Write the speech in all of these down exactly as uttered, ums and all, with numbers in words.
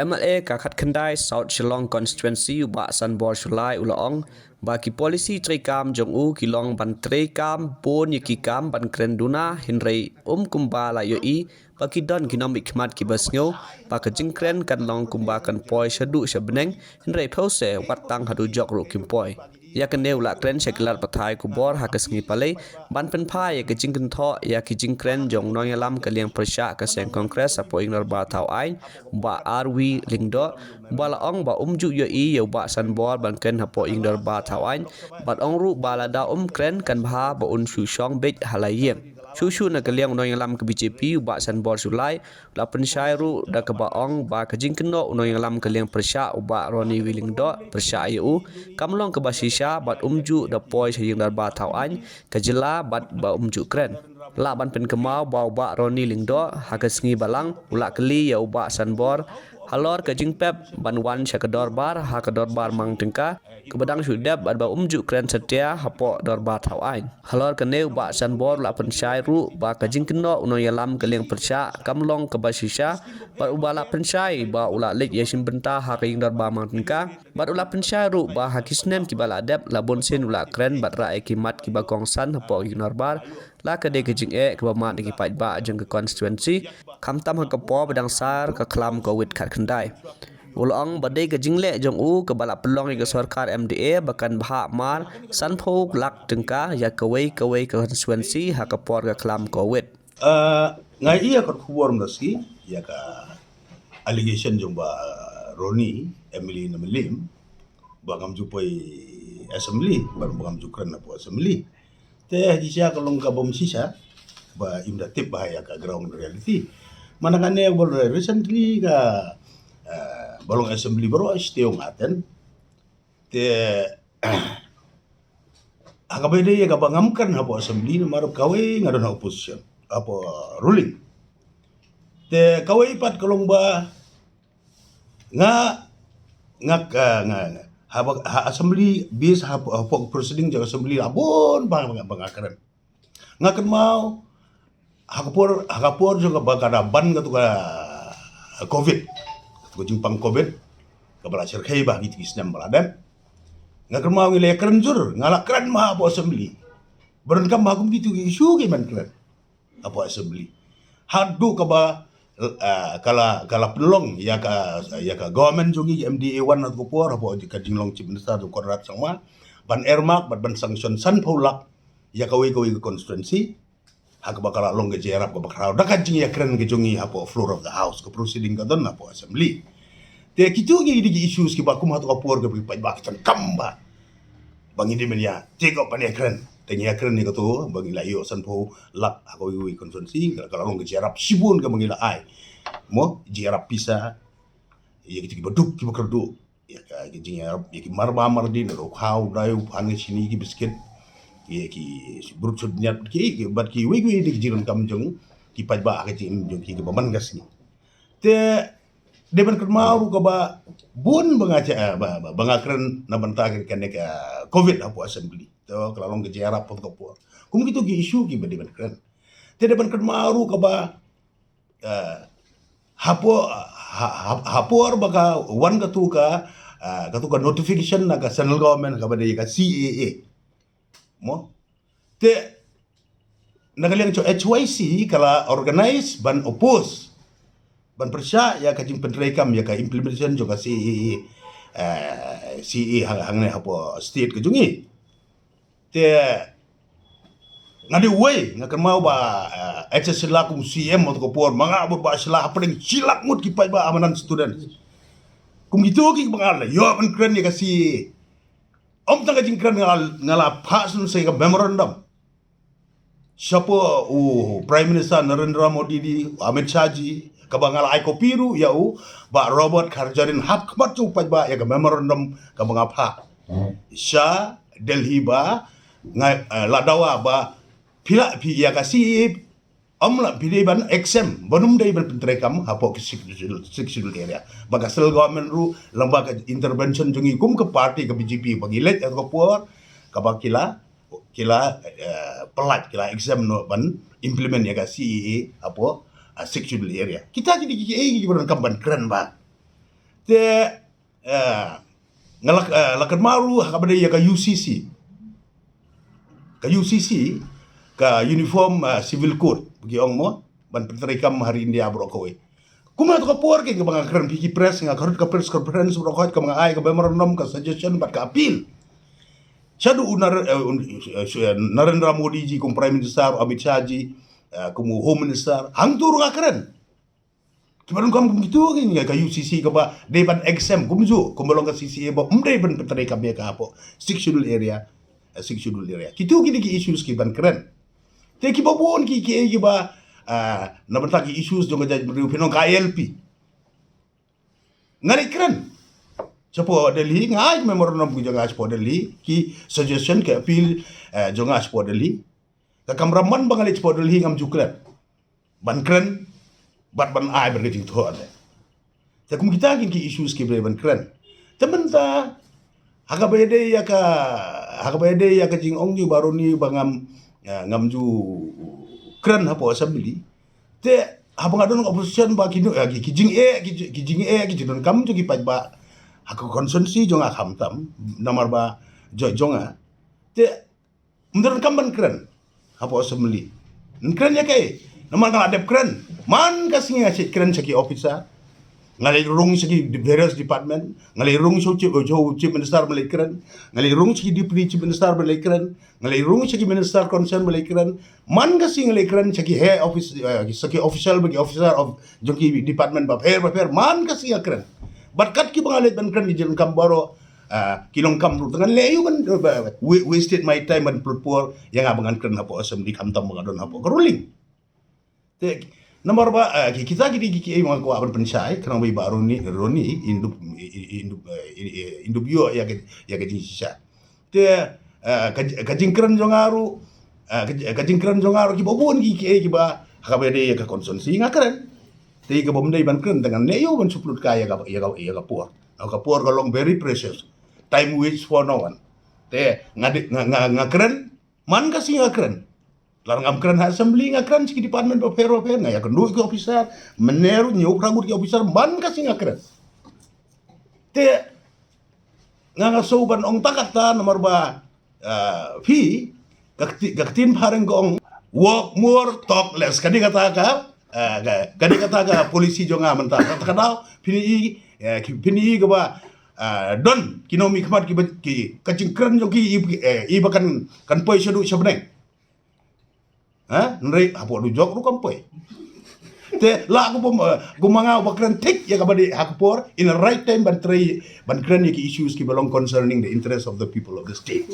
M L A ka khatkhyndai South Shillong Constituency u Bah Sanbor Shullai u la ong ba ki policy treikam jong u ki long ban treikam bun ïa ki kam ban kren duna, hynrei um kumba la ïohi ba ki don ki nongmihkhmat kiba sngew ba ka jingkren kan long kumba kan poi shaduh sha bneng, hynrei phewse wat tang haduh jok ruh kim poi. Ïa kane u la kren sha ki lad pathai khubor ha ka sngi Palei ban pynphai ïa ka jingkynthoh ïa ki jingkren jong u nongïalam ka liang pyrshah ka seng Congress hapoh ïing dorbar thaw aiñ, u Bah R W Lyngdoh, ba la ong ba um ju ïohi ïa u Bah Sanbor ban kren hapoh ïing dorbar thaw aiñ, bad ong ruh ba lada um kren kan bha ba un shu shong beit ha la ïing. Shuh shuh na ka liang u nongïalam ka B J P u Bah Sanbor Shullai u la pynshai ruh da kaba ong ba ka jingkynnoh u nongïalam ka liang pyrshah u Bah Ronnie W Lyngdoh pyrshah ïa u kam long kaba shisha bad um ju da poi sha ïing dorbar thaw aiñ ka jylla bad ba um ju kren. Lah ban pynkynmaw ba u Bah Ronnie Lyngdoh ha ka sngi balang u la kylli ïa u Bah Sanbor halor ka jingpep ban wan sha ka dorbar ha ka dorbar mang tyngka kaba dang shu dep bad ba um ju kren satia hapoh dorbar thaw aiñ. Halor kane u Bah Sanbor u la pynshai ruh ba ka jingkynnoh u nongïalam ka liang pyrshah kam long kaba shisha bad uba la pynshai ba u la leit ïashim bynta ha ka ïing dorbar mang tyngka. Bad u la pynshai ruh ba ha ki snem kiba la dep la bun sien u la kren bad rah ïa ki mat kiba kongsan hapoh ïing dorbar, la ka dei ka jingeh kaba mad ïa ki paidbah jong ka constituency, khamtam ha ka por ba dang sar ka khlam Covid khatkhyndai. U la ong ba dei ka jingleh jong u kaba la pynlong ïa ka sorkar M D A ba kan bhah mar sanphew lak tyngka ïa kawei kawei ka constituency ha ka por ka khlam Covid. Ah, nga ïa ka khubor mynta sngi ïa ka allegation jong Bah Ronnie, M L A na Mylliem, ba ngam ju poi assembly, ba ngam ju kren hapoh assembly. Te ha shisha ka long ka bym shisha ba im da tip ba ha ïa ka ground reality. Mana kane ba recently ka, eh, ba long assembly baroh state nga attend. Te ha kaba ïadei ïa kaba ngam kren hapoh assembly namar kawei nga don ha opposition, hapoh ruling. Te kawei pat ka long ba nga, nga, nga, nga, haba, ha assembly base hapoh, hapoh proceeding jong assembly la bun ba nga, ba nga kren. Nga kynmaw ha ka por, ha ka por jong kaba ka da ban katu ka Covid, katu ka jingpang Covid kaba la shyrkhei ba ha kito ki snem ba la dep. Nga kynmaw ngi la kren jur, nga la kren ma hapoh assembly. Ba donkam ha kum kito ki issue ki ban kren hapoh assembly. Haduh kaba, eh, ka la, ka la pynlong ïa ka, ïa ka government jong ngi M D A one ha ka por hapoh ka jinglong chief minister jong Conrad Sangma ban earmark bad ban sanction sanphew lak ïa kawei kawei ka constituency. Ha kaba ka la long ka jingïarap kaba khraw da ka jingïakren ka jong ngi hapoh floor of the house, ka proceeding ka don hapoh assembly. Te kito ki dei ki issues kiba kum hato ka por kaba ki paidbah ki donkam ba ba ngi dei ban ïa take up ban ïakren. Te ngi ïakren ïa kato ba ngi la ïoh sanphew lak ha kawei kawei constituency, ka la long ka jingïarap shibun kaba ngi la ai. Mo, jingïarap pisa ïa kito kiba duk kiba kyrduh. Ïa ka, ïa ka jingïarap ïa ki marba mardin, ruh khaw dai u phan ka shini ki biskit, ïa ki brut sut nyat ki, ki bad kiwei kiwei de ki jingdonkam jong ki paidbah ha ka jingim jong ki kiba man ka sngi. Te dei ban kynmaw ruh kaba bun ba nga cha, ba, ba, ba nga kren na bynta ka, kane ka Covid hapoh assembly. Te ka la long ka jingïarap hapoh ka por. Kum kito ki issue kiba dei ban kren. Te dei ban kynmaw ruh kaba, eh, hapoh, ha, ha, ha por ba ka wan katu ka, eh, katu ka notification na ka central government kaba dei ka C A A. Mo? Te na ka liang jong H Y C ka la organize ban oppose, ban pyrshah ïa ka jingpyntreikam ïa ka implementation jong ka C A A, eh, C A A hang, hangne hapoh state ka jong ngi. Te nga dei uwei, nga kynmaw ba, eh, H S Shylla kum C M hato ka por, ma nga bad Bah Shylla hapdeng shi lak ngut ki paidbah Amarant student. Kum kito kiba nga la ïoh ban kren ïa ka C A A. Ym tang ka jingkren, nga la, nga la phah sha ka memorandum shapoh u Prime Minister Narendra Modi, di u Amit Shah ji, kaba nga la ai copy ruh ïa u Bah Robert Kharjarin, hap khmat jong u paidbah ïa ka memorandum kaba nga phah sha Delhi ba nga, eh, la dawa ba phi la, phi ïa ka C A A ym la, phi dei ban exempt, ba ym dei ban pyntreikam hapoh ka Sixth Schedule, Sixth Schedule area. Ba ka central government ruh lyngba ka intervention jong ngi kum ka party ka B J P ba ngi leit ha ka por, kaba ki la, ki la, eh, pyllait, ki la exempt noh ban implement ïa ka C A A hapoh, ah, Sixth Schedule area. Kita ki dei kiei kiba donkam ban kren ba. Te, eh, nga la, eh, la kynmaw ruh ha kaba dei ïa ka U C C. Ka U C C, ka Uniform, eh, Civil Code, ba ki ong mo, ban pyntreikam ha ri India baroh kawei. Kumta ka por kaba nga kren ha ki press, nga kren ha ka press conference baroh kawei, kaba nga ai ka memorandum, ka suggestion bad ka appeal shaduh u Nar-, eh, un-, eh, Narendra Modi ji kum Prime Minister, Amit Shah ji, eh, kum u Home Minister, hangto ruh nga kren. Kiba donkam kum kito ki, ka U C C kaba dei ban exempt kumjuh, kumba long ka C C A ba ym dei ban pyntreikam ïa ka hapoh Sixth Schedule area, eh, Sixth Schedule area. Kito ki dei ki issues kiban kren. Te kiba bun ki, ki, kiba, ah, na bynta ki issues jong ka jaitbynriew, pynlong ka I L P. Nga leit kren shapoh Delhi, nga ai memorandum ki jong nga shapoh Delhi, ki suggestion, ki appeal, eh, jong nga shapoh Delhi. Ka kamram man ba nga leit shapoh Delhi ngam ju klet ban kren bad ban ai bad ka jingthoh. Te kum kita ki, ki issues kiba dei ban kren. Te mynta ha kaba ïadei ïa ka, ha kaba ïadei ïa ka jingong jong u Bah Ronnie ba ngam, eh, ngam ju kren hapoh assembly. Te haba nga don opposition ba ki, eh, ki, ki jingeh, ki, ki jingeh, ki jingdonkam jong ki paidbah ha ka constituency jong nga khamtam, namar ba jong, jong nga. Te ym donkam ban kren hapoh assembly. Yn kren ïa kaei? Namar nga la dep kren. Man ka sngi nga shait kren sha ki officer. Nga leit rung sha ki various department. Nga leit rung sha u chief, sha u chief minister ban leit kren. Nga leit rung sha ki deputy chief minister ban leit kren. Nga leit rung sha ki minister concern ban leit kren. Man ka sngi nga leit kren sha ki high office, eh, sha ki official bad ki officer of, jong ki department bapher bapher. Man ka sngi nga kren. Bad kat kiba nga leit ban kren ki jingdonkam baroh, ah, ki long kam ruh. Te ngan leh aïu ban, eh, ba, wa-, wasted my time ban pynlut por ïa nga ba ngan kren hapoh assembly khamtam ba nga don hapoh ka ruling. Te namar ba, eh, ki, kita ki dei ki, ki, eh, ba nga kwah ban pynshai, khnang ba i Bah Ronnie, Ronnie, in dup, i, i, in dup, eh, i, i, in dup ïoh ïa ka, ïa ka jingshisha. Te, eh, ka, ka jingkren jong nga ruh, eh, ka, ka jingkren jong nga ruh kiba bun ki, ki, eh, kiba ha kaba ïadei ïa ka constituency nga kren. Te kaba ym dei ban kren te ngan leh aïu ban shu pynlut kai ïa ka, ïa ka, ïa ka por. Ka por ka long very precious. Time waits for no one. Te nga dei, nga, nga, nga kren, man ka sngi nga kren. Lada ngam kren ha assembly nga kren sha ki department bapher bapher, nga ïakynduh ki officer, mynne ruh hynñiew phra ngut ki officer, man ka sngi nga kren. Te nga nga shu ban ong ta kata namar ba, ah, phi, ka kti-, ka ktien phareng ka ong, walk more, talk less. Ka dei kata ka, ah, ka, ka dei kata ka policy jong nga mynta. Kata ka daw, phin i, eh, ki, phin i kaba, ah, don ki nongmihkhmat kiba, ki, ka jingkren jong ki, i, eh, i ba kan, kan poi shaduh sha bneng. Ha? Hynrei hapoh dujok ruh kam poi. Te la kumba, eh, kumba nga uba kren thik ïa kaba dei ha ka por, in the right time ban trei, ban kren ïa ki issues kiba long concerning the interest of the people of the state.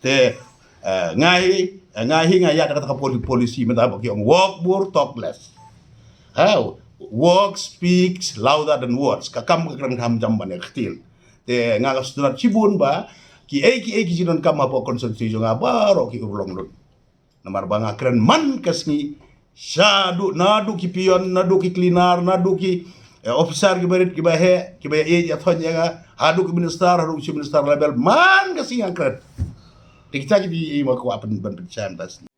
Te, eh, nga hi, eh, nga hi nga ïa da kata ka poli-, policy mynta ba ki ong walk more, talk less. Ha? Walk speaks louder than words. Ka kam ka kren kham jam ban ïa ka ktien. Te nga ka sngewtynnat shibun ba kiei kiei ki jingdonkam hapoh constituency jong nga baroh ki urlong lut. Namar ba nga kren man ka sngi, shaduh, naduh ki peon, naduh ki cleaner, naduh ki, eh, officer kiba rit kiba heh, kiba ïa ïeit ïa thoh ïa nga, haduh ki minister, haduh ki chief minister level, man ka sngi nga kren. Te kita ki dei i ba kwah pyn, ban pynshai mynta sngi.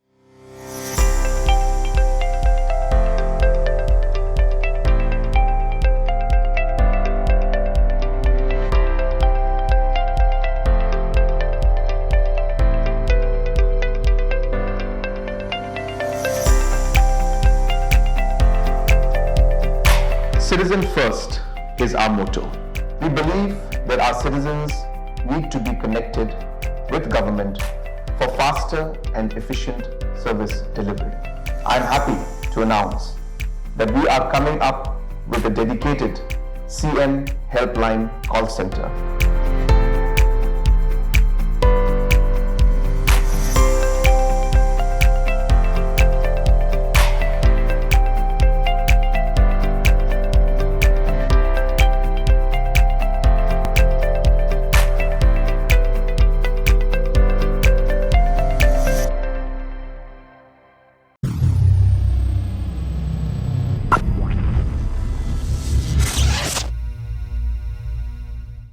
Citizen first is our motto. We believe that our citizens need to be connected with government for faster and efficient service delivery. I'm happy to announce that we are coming up with a dedicated C M Helpline call center.